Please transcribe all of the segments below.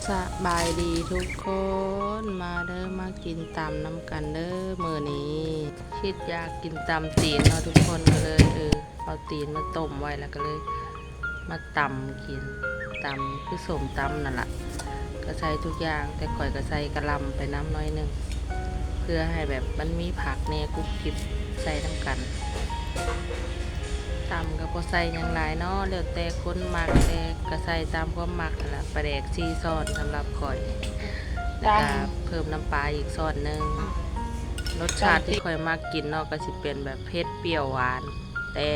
ສະບາຍດີທຸກຄົນ ມາເດີ ມາກິນຕຳນຳກັນເດີ ມື້ນີ້ຄິດຢາກກິນຕຳຕີນເນາະທຸກຄົນ ກໍເລີຍ ເອີ ເອົາຕີນມາຕົ້ມໄວ້ ແລ້ວກໍເລີຍມາຕຳກິນ ຕຳຄືສົ້ມຕຳນັ້ນລະ ກໍໃສ່ທຸກຢ່າງ ແຕ່ຂ້ອຍກໍໃສ່ກະຫຼ່ຳໄປນຳໜ້ອຍໜຶ່ງ ເພື່ອໃຫ້ແບບມັນມີຜັກແດ່ ກຸບກິບ ໃສ່ນຳກັນ. ຕຳກໍບໍ່ໃສ່ຫຍັງຫຼາຍເນາະ ແລ້ວແຕ່ຄົນມັກ ແຕ່ກໍໃສ່ຕາມຄວາມມັກຫັ້ນລະ ປາແດກສີ່ຊ້ອນສຳລັບຂ້ອຍ ແລ້ວກໍເພີ່ມນ້ຳປາອີກຊ້ອນໜຶ່ງ. ລົດຊາດທີ່ຂ້ອຍມັກກິນເນາະ ກໍຊິເປັນແບບເຜັດ ປຽວ ຫວານ ແຕ່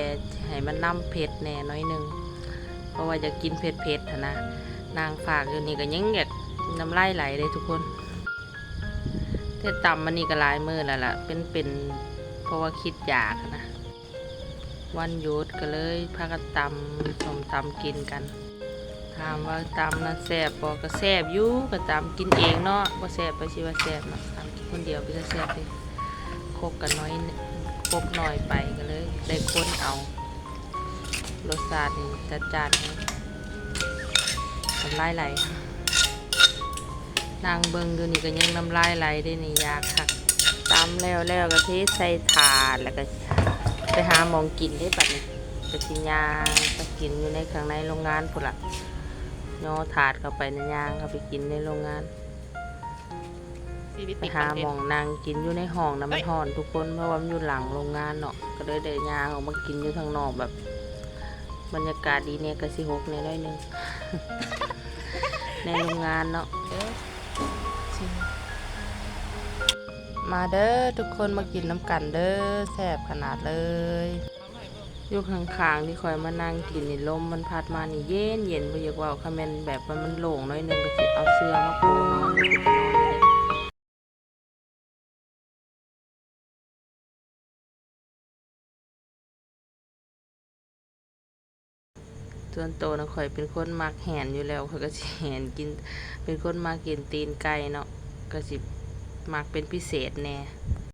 ໃຫ້ມັນນຳເຜັດແດ່ໜ້ອຍໜຶ່ງ ເພາະວ່າຢາກກິນເຜັດໆຫັ້ນນະ. ນັ່ງຟາກຢູ່ນີ້ກໍຍັງຢາກ ນ້ຳລາຍໄຫຼເດ້ທຸກຄົນ. ແຕ່ຕຳອັນນີ້ກໍຫຼາຍມື້ແລ້ວລະ ເປັນ ເປັນ ເພາະວ່າຄິດຢາກຫັ້ນນະ ວັນຢຸດກໍເລີຍພາກັນຕຳ ສົ້ມຕຳກິນກັນ. ຖາມວ່າຕຳນະແຊບບໍ່? ກໍແຊບຢູ່ ກໍຕຳກິນເອງເນາະ ບໍ່ແຊບໃຜຊິວ່າແຊບເນາະ ຕຳກິນຄົນດຽວເປັນຕາແຊບເດ. ຄົກກໍໜ້ອຍ ຄົກໜ້ອຍໄປ ກໍເລີຍໄດ້ຄົນເອົາ ລົດຊາດນີ້ຈັດຈ້ານແຮງ ນ້ຳລາຍໄຫຼ. ນັ່ງເບິ່ງຢູ່ນີ້ກໍຍັງນ້ຳລາຍໄຫຼເດ້ນີ້ ຢາກຄັກ. ຕຳແລ້ວໆ ກໍເທໃສ່ຖາດ ແລ້ວກໍໄປຫາໝ່ອງກິນເດ້ບັດນີ້ ກໍຊິຍ່າງໄປກິນຢູ່ໃນຂ້າງໃນໂຮງງານພຸ້ນລະ ຍໍຖາດເຂົ້າໄປນະ ຍ່າງເຂົ້າໄປກິນໃນໂຮງງານ. ໄປຫາໝ່ອງນັ່ງກິນຢູ່ໃນຫ້ອງນະ ມັນຮ້ອນທຸກຄົນ ເພາະວ່າມັນຢູ່ຫຼັງໂຮງງານເນາະ ກໍເລີຍໄດ້ຍ່າງອອກມາກິນຢູ່ທາງນອກ ແບບບັນຍາກາດດີແດ່ ກໍຊິຫົກແດ່ໜ້ອຍໜຶ່ງ ໃນໂຮງງານເນາະ. ມາເດີທຸກຄົນ ມາກິນນຳກັນເດີ ແຊບຂະໜາດເລີຍ. ຢູ່ຂ້າງໆທີ່ຂ້ອຍມານັ່ງກິນນີ້ ລົມມັນພັດມານີ້ເຢັນໆ ບໍ່ຢາກເວົ້າ. ຄັນແມ່ນແບບວ່າມັນໂລ່ງໜ້ອຍໜຶ່ງ ກໍຊິເອົາເສື່ອມາປູນອນ ກໍຊິໄປນອນຢູ່ເດ້. ສ່ວນໂຕນະ ຂ້ອຍເປັນຄົນມັກແຫນຢູ່ແລ້ວ ຂ້ອຍກໍຊິແຫນກິນ ເປັນຄົນມັກກິນຕີນໄກ່ເນາະ ກໍຊິມັກເປັນພິເສດແດ່.